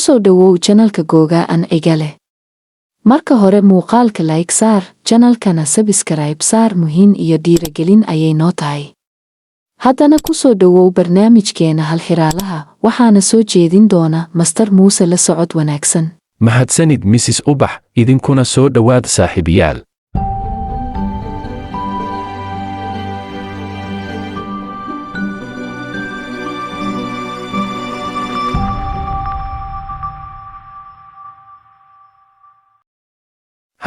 Soo dhowow channelka Googaa an Cigale. Marka hore muuqaalka like saar, channelkana subscribe saar. Muhiim iyo dhiiragelin ayay noo tahay. Haddana ku soo dhowow barnaamijkeena halxiraalaha. Waxaana soo jeedin doona Master Muuse. La socod wanaagsan. Mahadsanid, Mrs Ubax. Idinkuna soo dhowaad, saaxiibayaal.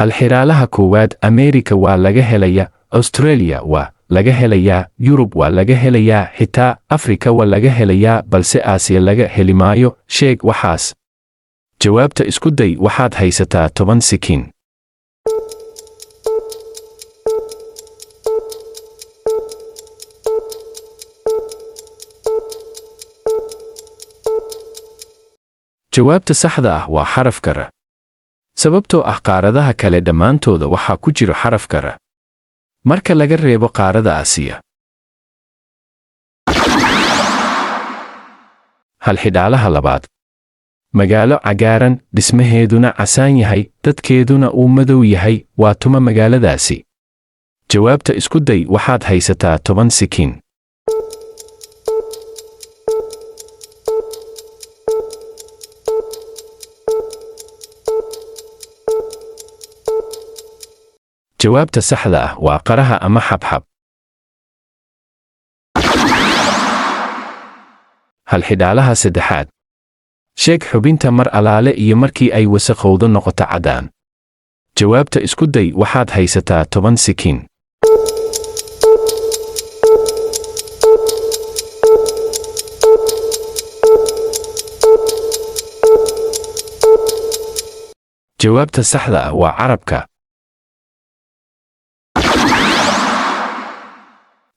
Halxiraalaha koowaad: Ameerika waa laga helaya, Australia waa laga helayaa, Yurub waa laga helayaa, xitaa Afrika waa laga helayaa, balse Aasiya laga heli maayo. Sheeg waxaas. Jawaabta isku day. Waxaad haysataa 10 sikin. Jawaabta saxda ah waa xarafka R, sababtoo ah qaaradaha kale dhammaantooda waxaa ku jiro xarafka R marka laga reebo qaarada Aasiya. Halxidhaalaha labaad: magaalo cagaaran, dhismaheeduna casaan yahay, dadkeeduna uu madow yahay, waa tuma magaaladaasi? Jawaabta isku day. Waxaad haysataa 10 sikin. Jawaabta saxda ah waa qaraha ama xabxab. Halxidhaalaha saddexaad: sheeg xubinta mar alaale iyo markii ay wasaqowdo noqoto caddaan. Jawaabta isku day. Waxaad haysataa 10 sikin. Jawaabta saxda ah waa carabka.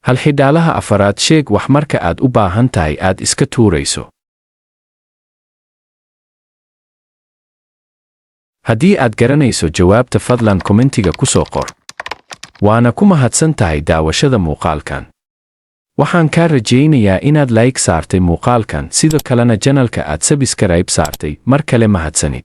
Halxidhaalaha afaraad: sheeg wax marka aad u baahan tahay aad iska tuurayso. Haddii aad garanayso jawaabta, fadlan commentiga ku soo qor. Waana ku mahadsan tahay daawashada muuqaalkan. Waxaan kaa rajaynayaa inaad like saartay muuqaalkan, sidoo kalena channelka aad subscribe saartay. Mar kale mahadsanid.